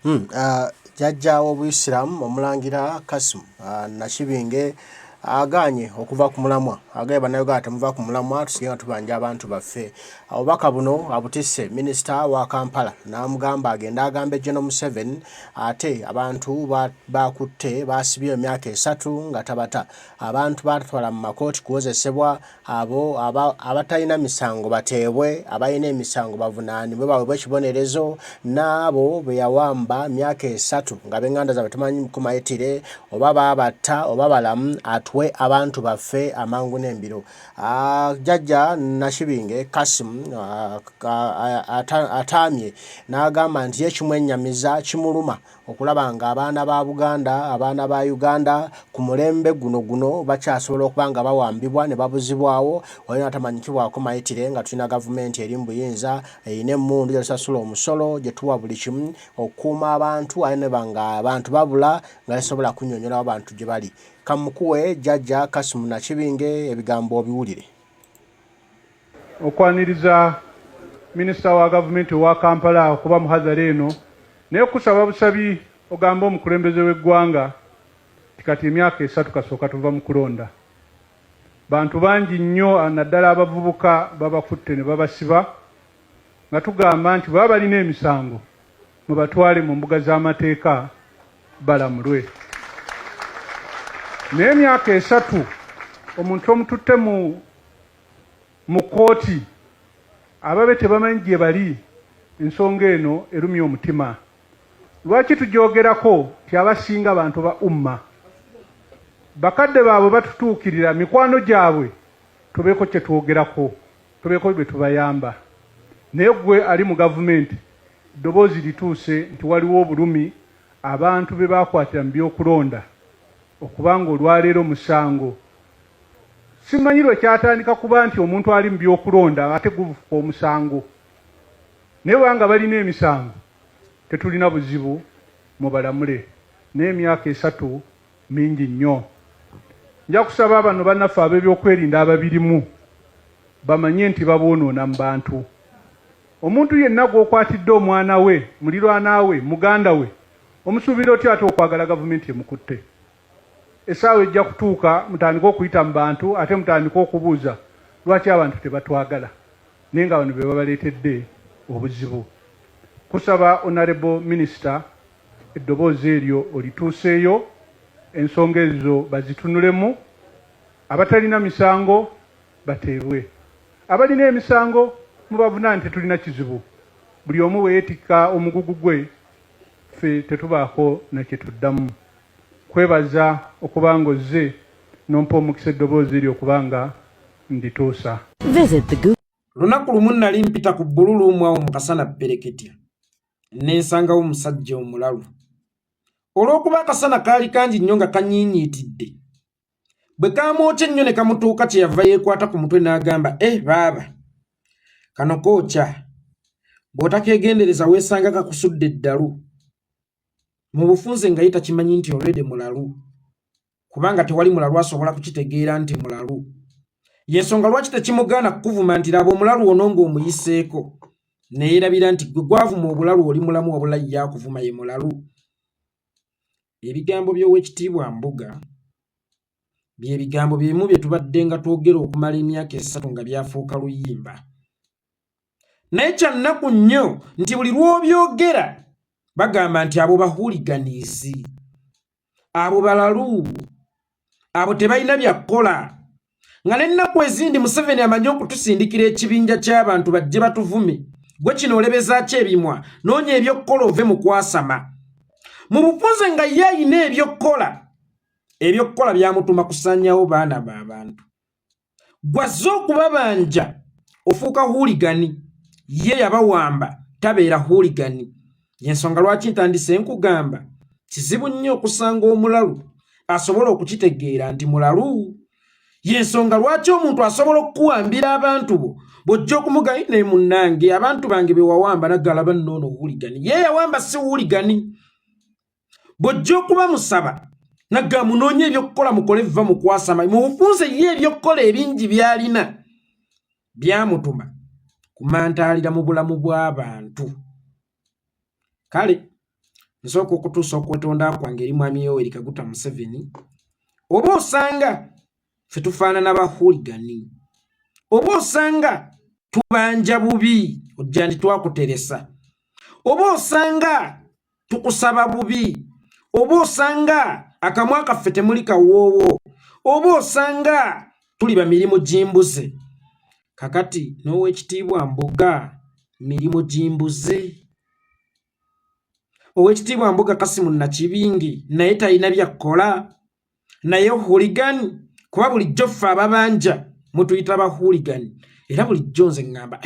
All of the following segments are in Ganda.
Jjajja w'Obuyisiraamu Omulangira Kassim Nakibinge agaanye okuva ku mulamwa. Agambye Bannayuganda temuva ku mulamwa tusige nga tubanja abantu baffe. Obubaka buno abutisse minisita wa Kampala n'amugamba agende agambe General Museveni ate abantu baakutte baasibye emyaka 3 nga tabata. Abantu baatatwala mu makooti kuwozesebwa abo abatalina misango bateebwe, abalina emisango bavunaanibwe baweebwe ekibonerezo, n'abo be yawamba myaka 3 nga ab'enganda zaabwe temanyi kumayitire oba baabatta oba balamu, atuwe abantu baffe amangu n'embiro. Jjajja Nakibinge Kassim ataamye n'agamba nti ye kimwennyamiza, kimuluma okulaba nga abaana ba Buganda, abaana ba Uganda ku mulembe guno bakyasobola okuba nga bawambibwa ne babuzibwawo, waliwo n'atamanyikibwako mayitire nga tulina gavumenti eri mu buyinza erina emmundu gye tusasula omusolo, gye tuwa buli kimu okukuuma abantu, ate ne ba nga abantu babula nga tesobola kunnyonnyolawo bantu gye bali. Kamukuwe Jjajja Kassim Nakibinge ebigambo obiwulire. Okwaniriza minisita wa gavumenti owa Kampala okuba muhadhara eno, naye kusaba busabi ogambe omukulembeze w'eggwanga nti kati emyaka 3 kasooka tuva mu kulonda. Bantu bangi nnyo naddala abavubuka babakutte ne babasiba, nga tugamba nti baba balina emisango mubatwale mu mbuga z'amateeka balamulwe. Naye emyaka 3 omuntu omututte mu kkooti ababe tebamanyi gye bali, ensonga eno erumya omutima. Lwaki tugyogerako nti abasinga bantu ba umma, bakadde baabwe batutuukirira, mikwano gyabwe tubeeko kye twogerako, tubeeko bwe tubayamba. Naye ggwe ali mu gavumenti, eddoboozi lituuse nti waliwo obulumi abantu be baakwatira mu by'okulonda, okubanga olwaleero musango. Simanyi lwe kyatandika kuba nti omuntu ali mu by'okulonda ate gufuuka omusango. Naye bwanga balina emisango tetulina buzibu, mubalamule. Naye emyaka 3 mingi nnyo. Nja kusaba bano bannaffe ab'ebyokwerinda ababirimu bamanye nti baboonoona mu bantu. Omuntu yenna gw'okwatidde omwana we, mulirwana we, muganda we, omusuubira otya ate okwagala gavumenti emukutte? Essaawa ejja kutuuka mutandike okuyita mu bantu, ate mutandike okubuuza lwaki abantu tebatwagala, naye nga bano be babaleetedde obuzibu. Kusaba Honorable Minister eddoboozi eryo olituuseeyo, ensonga ezo bazitunulemu, abatalina misango bateebwe, abalina emisango mubavunaane, tetulina kizibu. Buli omu bwe yeetikka omugugu gwe, ffe tetubaako na kye tuddamu. Kwebaza okuba ng'ozze n'ompa omukisa eddoboozi eryo okuba nga ndituusa. Visit the Google Lunaku lumu nali mpita ku bbululuumu awo mu kasana ppereketya, ne nsangawo omusajja omulalu. Olw'okuba akasana kaali kangi nnyo nga kanyiinyiitidde, bwe kaamwokya ennyo ne kamutuuka, kye yava yeekwata ku mutwe n'agamba, baaba, kano kookya, bw'otakeegendereza weesanga kakusudde eddalu. Mu bufunze nga ye takimanyi nti already mulalu, kubanga tewali mulalu asobola kukitegeera nti mulalu. Y'ensonga lwaki tekimugaana kukuvuma nti laba omulalu ono ng'omuyiseeko, ne yeerabira nti gwe gwavuma obulalu oli mulamu, wabula ye akuvuma ye mulalu. Ebigambo by'Oweekitiibwa Mbuga bye bigambo byemu bye tubadde nga twogera okumala emyaka 3 nga byafuuka luyimba. Naye kya nnaku nnyo nti buli lw'obyogera bagamba nti abo bahuliganizi, abo balalu, abo tebalina bya kukola. Nga n'ennaku ezindi Museveni amanyi okutusindikira ekibinja ky'abantu bajje batuvume. Gwe kino olebezaaki ebimwa, noonya ebyokukola ove mu kwasama. Mu bufunze nga ye alina ebyokukola, ebyokukola byamutuma kusaanyawo baana ba bantu. Gw'azze okubabanja ofuuka huligani, ye yabawamba tabeera huligani. Y'ensonga lwaki ntandise nkugamba kizibu nnyo okusanga omulalu asobola okukitegeera nti mulalu. Y'ensonga lwaki omuntu asobola okukuwambira abantu bo bw'ojja okumugamba naye munnange abantu bange be wawamba naggalaba nnoono huligani, ye yawamba si huligani. Bw'ojja okuba musaba nagga munoonye ebyokukola mukole vva mu kwasama. Mu bufunze ye ebyokukola ebingi by'alina byamutuma kumantaalira mu bulamu bw'abantu. Kale Nsooka okutuusa okwetonda kwange eri Mwami Yoweri Kaguta Museveni. Oba osanga ffe tufaanana ba hooligani, oba osanga tubanja bubi ojja nti twakuteresa, oba osanga tukusaba bubi, oba osanga akamwa kaffe temuli kawoowo, oba osanga tuli ba mirimu gimbuze. Kakati n'owekitiibwa Mbuga mirimu gimbuze. Owekitiibwa Mbuga Kasimu Nakibingi naye talina byakkola, naye hooligan, kuba bulijjo ffe ababanja mutuyita ba hooligan. Era bulijjo nze ŋŋamba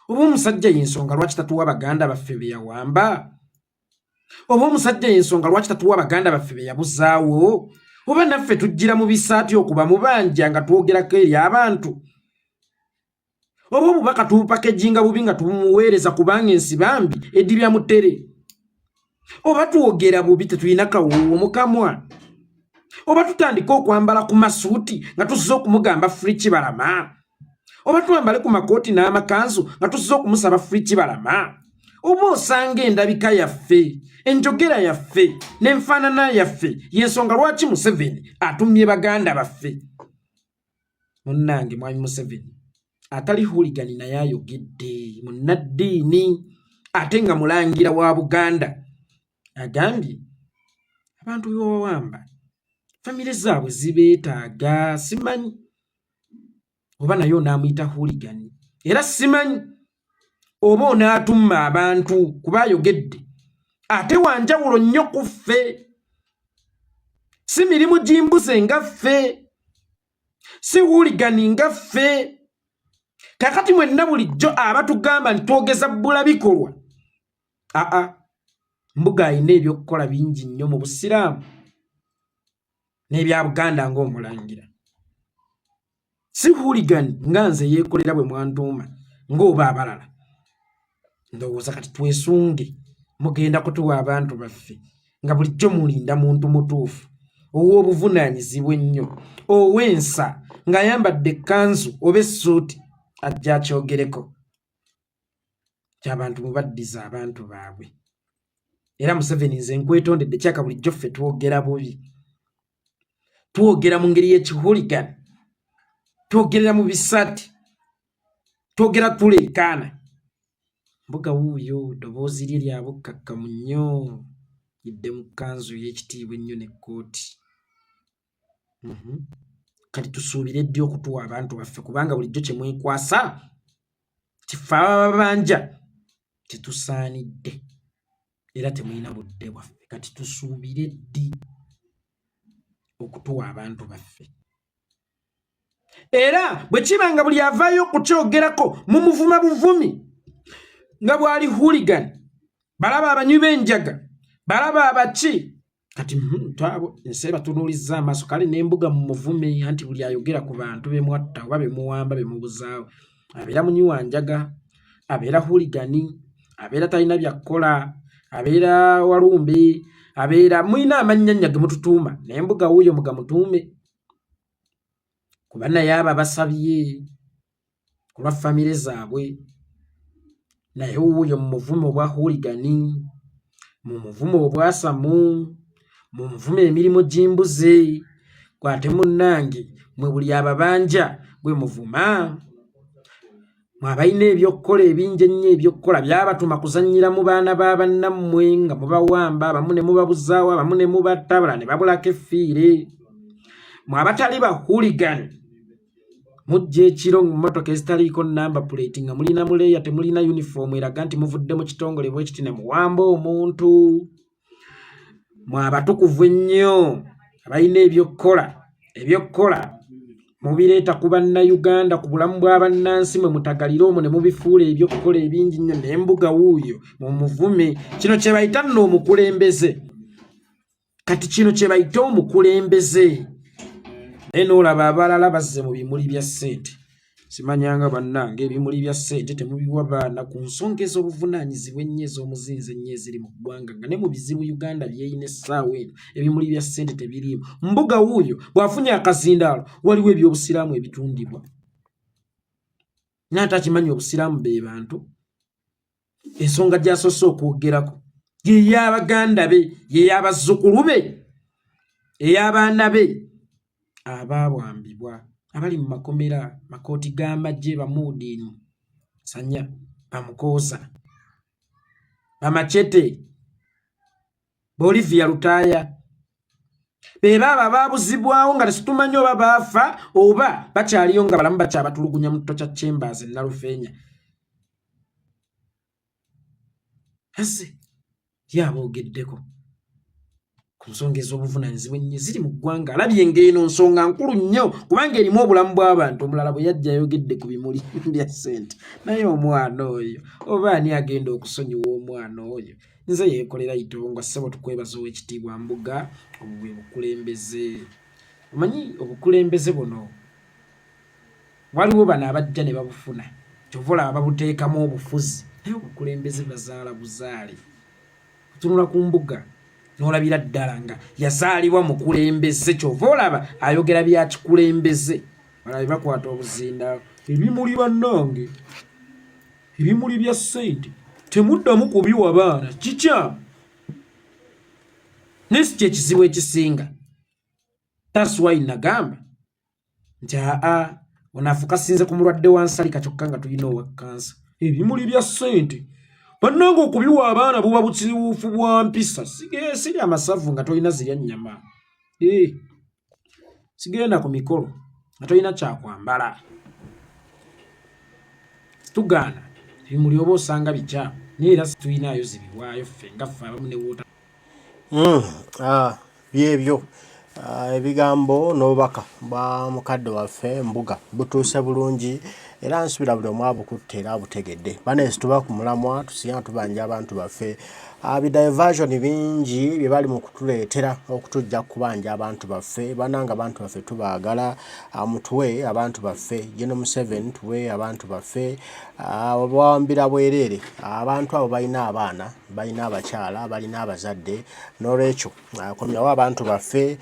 oba omusajja y'ensonga lwaki tatuwa baganda baffe be yawamba, oba omusajja y'ensonga lwaki tatuwa baganda baffe be yabuzaawo, oba naffe tujjira mu bisaati okuba mubanja nga twogerako eri abantu, oba obubaka tubupakejinga bubi nga tubumuweereza kubanga ensi bambi edibya mutere, oba twogera bubi tetulina kawoowo mu kamwa, oba tutandika okwambala ku masuuti nga tuzze okumugamba free Kibalama, oba twambale ku makooti n'amakanzu nga tuzze okumusaba free Kibalama, oba osanga endabika yaffe, enjogera yaffe n'enfaanana yaffe y'ensonga lwaki Museveni atumye baganda baffe. Munnange Mwami Museveni atali hooligan naye ayogedde, munnaddiini ate nga mulangira wa Buganda, agambye abantu bewawamba famire zaabwe zibeetaaga. Simanyi oba naye onaamuyita hooligan, era simanyi oba onaatumma abantu, kuba ayogedde ate wanjawulo nnyo ku ffe. Si mirimu gimbuze nga ffe, si hooligan nga ffe. Kakati mwenna bulijjo abatugamba nti twogeza bbula bikolwa, aa Mbuga alina ebyokukola bingi nnyo mu Busiraamu n'ebya Buganda ng'omulangira. Si hooligan nga nze yeekolera bwe mwantuuma ng'oba abalala. Ndowooza kati twesunge mugenda kutuwa abantu baffe nga bulijjo mulinda muntu mutuufu ow'obuvunaanyizibwa ennyo ow'ensa ng'ayambadde ekkanzu oba essuuti ajja akyogereko ky'abantu mubaddiza abantu baabwe. Era Museveni nze nkwetondedde kyaka bulijjo ffe twogera bubi, twogera mu ngeri y'ekihooligan, twogerera mu bisaati, twogera tuleekaana. Mbuga wuuyo ddoboozi lye lya bukkakkamu nnyo lidde mu kkanzu ey'ekitiibwa ennyo n'ekkooti. Kati tusuubire ddi okutuwa abantu baffe, kubanga bulijjo kye mwekwasa kife abababanja tetusaanidde era temulina budde bwaffe. Kati tusuubire ddi okutuwa abantu baffe? Era bwe kiba nga buli avaayo okukyogerako mumuvuma buvumi nga bw'ali hooligan, balaba abanywi b'enjaga, balaba abaki, kati twabo ensi ebatunuulizza amaaso. Kale n'Embuga mumuvume, anti buli ayogera ku bantu be mwatta oba be muwamba be mubuzaawo abeera munywi wa njaga, abeera hooligan, abeera talina bya kukola, abeera walumbe, abeera mulina amannya ge mututuuma. Naye Mbuga wuuyo mugamutuume, kuba naye abo abasabye ku lwa famire zaabwe. Naye wuuyo mumuvume obwa hooligan, mumuvume obwasamu, mumuvume emirimu gimbuze. Gwate munnange mwe buli ababanja gwe muvuma, mwe abalina ebyokukola ebingi ennyo, ebyokukola byabatuma kuzannyira mu baana ba bannammwe nga mubawamba, abamu ne mubabuzaawo, abamu ne mubatta, abalala ne babulako effiire. Mwe abatali ba hooligan mujja ekiro mu mmotoka ezitaliiko number plate nga mulina muleeya, temulina uniform eraga nti muvudde mu kitongole bwe kiti, ne muwamba omuntu. Mwe abatukuvu ennyo abalina ebyokukola, ebyokukola mubireeta ku Bannayuganda, ku bulamu bwa bannansi, mwe mutagalire omwo ne mubifuula ebyokukola ebingi nnyo. N'Embuga wuuyo mumuvume. Kino kye bayita nno omukulembeze. Kati kino kye bayita omukulembeze. Naye n'olaba abalala bazze mu bimuli bya ssente. Simanyanga bannange ebimuli bya ssente temubiwa baana ku nsonga ez'obuvunaanyizibwa ennyo ez'omuzinzi ennyo eziri mu ggwanga, nga ne mu bizibu Uganda by'erina essaawa eno ebimuli bya ssente tebiriimu. Mbuga wuuyo bw'afunye akazindaalo, waliwo ebyobusiraamu ebitundibwa, naye ate akimanyi obusiraamu be bantu. Ensonga gy'asoose okwogerako Ye y'abaganda be, ye y'abazzukulu be, ey'abaana be abaawambibwa abali mu makomera, makooti g'amagye, bamuudiini sanya, bamukooza, bamacete, Bolivia Lutaaya, be baabo abaabuzibwawo nga tetumanyi oba baafa oba bakyaliyo nga balamu, bakyabatulugunya mu torture chambers e Nalufeenya. Azze ye aboogeddeko ku nsonga ez'obuvunaanyizibwa ennyo ziri mu ggwanga. Alabye ng'eno nsonga nkulu nnyo kubanga erimu obulamu bw'abantu. Omulala bwe yajja ayogedde ku bimuli bya ssente, naye omwana oyo oba ani agenda okusonyiwa omwana oyo? Nze Yeekolera Itongwa. Ssebo, tukwebaza, ow'ekitiibwa Mbuga. Obwo bwe bukulembeze. Omanyi obukulembeze buno, waliwo bano abajja ne babufuna, kyova olaba babuteekamu obufuzi, naye obukulembeze bazaala buzaale. Otunula ku Mbuga n'olabira ddala nga yazaalibwa mukulembeze, kyova olaba ayogera bya kikulembeze. Balabe bakwata obuzinda, ebimuli. Bannange, ebimuli bya ssente temuddamu kubiwa baana, kikyamu, naye si kyekizibu ekisinga. That's why nagamba nti aa, ono afuka sinze ku mulwadde wa nsalika, kyokka nga tulina owa kansa. Ebimuli bya ssente, bannange, okubiwa abaana buba bukiwuufu bwa mpisa. Siri amasavu nga tolina zirya nnyama, sigenda ku mikolo nga tolina kyakwambala. Tugaana ebimuli, oba osanga bikyamu, naye era situlinayo zibiwaayo ffe nga ffe abamu ne woota. Byebyo ebigambo n'obubaka bwa mukadde waffe Mbuga butuuse bulungi, era nsubira buli omu abukutte era abutegedde. Banesi, tuba ku mulamwa, tusiga nga tubanja abantu baffe. Bi diversion bingi bye bali mu kutuleetera okutujja kubanja abantu baffe. Bananga, abantu baffe tubaagala. Mutuwe abantu baffe. General Museveni, tuwe abantu baffe. Obawambira bwereere. Abantu abo balina abaana, balina abakyala, balina abazadde. N'olwekyo komyawo abantu baffe,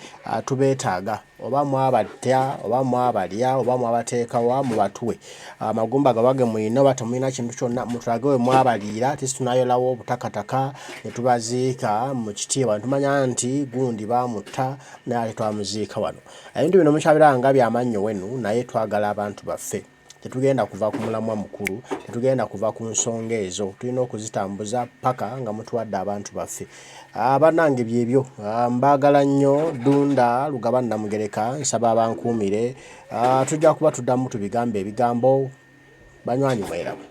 tubeetaaga. Oba mwabatta, oba mwabalya, oba mwabateekawa, mubatuwe amagumba gabage muyina, oba temulina kintu kyonna, mutulage we mwabaliira. Tisi tunayolawo obutakataka ne tubaziika mu kitiibwa, ne tumanya nti gundi baamutta naye ate twamuziika wano. Ebintu bino mukyabiraba nga byamannyo wenu, naye twagala abantu baffe. Tetugenda kuva ku mulamwa mukulu, tetugenda kuva ku nsonga ezo, tulina okuzitambuza paka nga mutuwadde abantu baffe. Bannange, byebyo, mbaagala nnyo. Ddunda Lugaba Namugereka, nsaba abankuumire. Tujja kuba tuddamu tubigambe ebigambo. Banywanyi, mweraba.